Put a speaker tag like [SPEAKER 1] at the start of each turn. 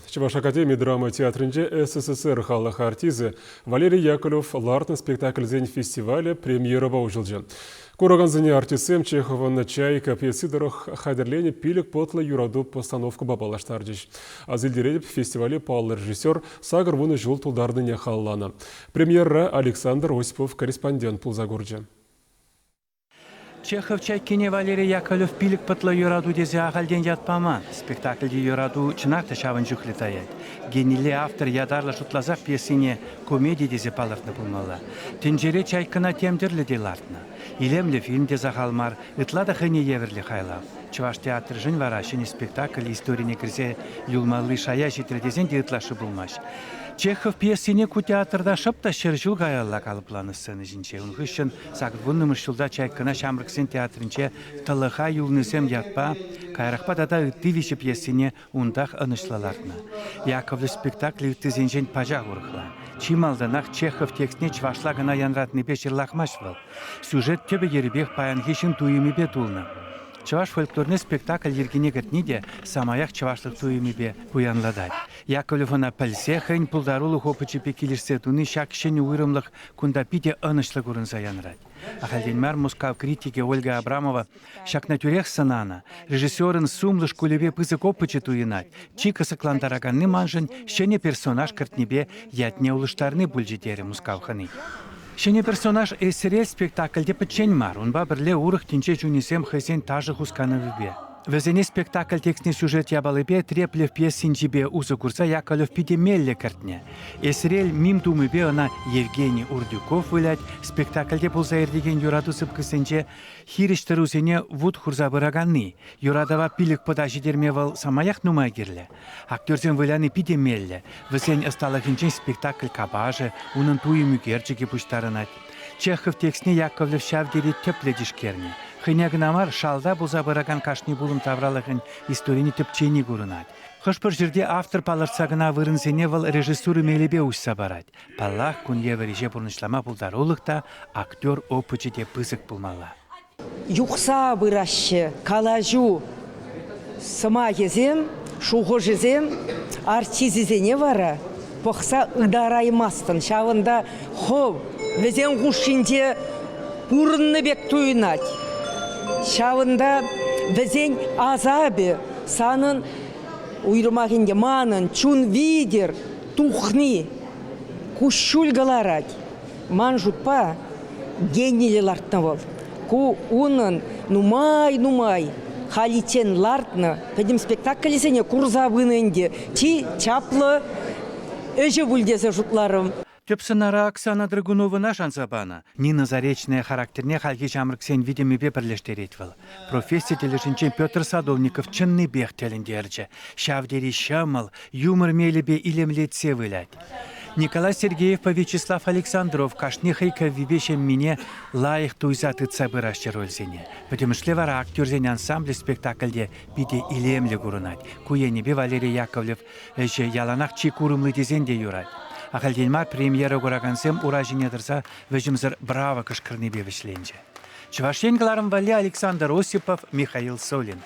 [SPEAKER 1] Чӑваш академи драма театрӗнче СССР халӑх артисчӗ Валерий Яковлев лартнӑ спектакльсен фестивалӗ премьерӑпа уҫӑлчӗ. Куракансене артистсем Чеховӑн «Чайка» пьеси тӑрӑх хатӗрленӗ пилӗк пӑтлӑ юрату постановкӑпа паллаштарчӗҫ. Асилтеретӗп, фестивале паллӑ режиссер 80 ҫул тултарнине халалланӑ. Премьерӑра Александр Осипов корреспондент пулса курчӗ.
[SPEAKER 2] Чехов Чайкине Валерий Яковлев пилӗк пӑтлӑ юрату тесе ахальтен ят паман. Спектакльти юрату чӑнах та ҫавӑн чухлӗ таять. Генилле автор ятарлӑ шутласах пьесине комеди тесе палӑртнӑ пулмалла. Тӗнчере Чайкӑна тем тӗрлӗ те лартнӑ. Илемлӗ фильм те сахал мар, ытла та хӑйне евӗрлӗ хайлав. Чӑваш театрӗшӗн вара ҫӗнӗ спектакль историне кӗрсе юлмалли шая ҫитрӗ тесен те ытлашши пулмасть. Чехов пьесине ку театрта шӑп та 100 ҫул каялла калӑпланӑ сцена ҫинче. Ун хыҫҫӑн 80-мӗш ҫулта Чайкӑна ҫамрӑксен театрӗнче Тӑлӑха юлнисем ятпа, каярахпа тата ытти виҫӗ пьесине унтах ӑнӑҫлӑ лартнӑ. Яковлев спектаклӗ ыттисенчен пачах урӑхла. Чи малтанах Чехов текстне чӑвашла кӑна янратнипе ҫырлахмасть вӑл. Сюжет тӗпӗ-йӗрӗпех паянхи ҫын туйӑмӗпе тулнӑ. Чӑваш фольклорне спектакль йӗркине кӗртни те самаях чӑвашлӑх туйӑмӗпе пуянлатать. Яковлев ӑна пӗлсе хӑйӗн пултарулӑх опычӗпе килӗшсе туни ҫак ҫӗнӗ уйрӑмлӑх кунта питӗ ӑнӑҫлӑ курӑнса янрать. Ахальтен мар Мускав критикӗ Ольга Абрамова ҫакна тӳрех сӑнанӑ. Режиссерӑн сумлӑ шкулӗпе пысӑк опычӗ туйӑнать. Чи кӑсӑклантараканни маншӑн ҫӗнӗ персонаж кӗртнипе ятне улӑштарни пулчӗ терӗ Мускав хӑни. Ҫӗнӗ персонаж Эсрел спектакльте пӗччен мар, унпа пӗрле урӑх тӗнче чунӗсем хӑйсен ташӑ хусканӑвӗпе. Вӗсене спектакль текстне сюжет япалипе Треплев пьесинчипе усӑ курса Яковлев питӗ меллӗ кӗртнӗ. Эсрел мим тумӗпе ӑна Евгений Урдюков вылять, спектакльте пулса иртекен юрату сыпкисенче хирӗҫ тӑрусене вут хурса пыраканни. Юратӑва пилӗк пӑта ҫитерме вӑл самаях нумай кирлӗ. Актерсем выляни питӗ меллӗ. Вӗсен ӑсталӑхӗнчен спектакль капашӗ, унӑн туйӑм ӳкерчӗкӗ пуҫтарӑнать. Чехов текстне Яковлев ҫав тери тӗплӗ тишкернӗ. Хӑйне кӑна мар, шалта пулса пыракан кашни пулӑм тавралӑхӗн историне тӗпчени курӑнать. Хӑш-пӗр ҫӗрте автор палӑртса кӑна вырӑнсене вӑл режиссура мелӗпе уҫса парать. Паллах, кун евӗр ӗҫе пурнӑҫлама пултарулӑх та, актер опычӗ те пысӑк пулмалла.
[SPEAKER 3] Юхса пыраҫҫӗ калаҫу сӑмахӗсем, шухӑшӗсем, артисчӗсене вара пӑхса ытараймастӑн. Ҫавӑнта хӑв вӗсен хушшинче пурӑннӑ пек туйӑнать. Ҫавӑнта вӗсен асапӗ санӑн уйрӑмах ӗнтӗ манӑн чун витӗр тухни куҫҫуль кӑларать. Ман шутпа, генилле лартнӑ вӑл. Ку унӑн нумай-нумай халиччен лартнӑ пӗтӗм спектаклӗсене курса пынӑ ӗнтӗ. Чи чаплӑ ӗҫӗ пуль тесе шутларӑм.
[SPEAKER 2] Тӗп сӑнара Оксана Драгуновӑна шанса панӑ. Нина Заречная характерне хальхи ҫамрӑксен витӗмӗпе пӗрлештерет вӑл. Професси тӗлӗшӗнчен Петр Садовников чӑннипех тӗлӗнтерчӗ. Ҫав тери ҫӑмӑл, юмор мелӗпе илемлетсе вылять. Николай Сергеевпа Вячеслав Александров кашни хӑй кӗввипе ҫеммине лайӑх туйса тытса пыраҫҫӗ рольсене. Пӗтӗмӗшле вара актерсен ансамблӗ спектакльте питӗ илемлӗ курӑнать. Ку енӗпе Валерий Яковлев ӗҫӗ яланах чи курӑмли тесен те юрать. Ахальтен мар премьера куракансем ура ҫине тӑрса вӗҫӗмсӗр браво кӑшкӑрнипе вӗҫленчӗ. Чӑваш Ен кӑларӑм валли Александр Осипов, Михаил Солин.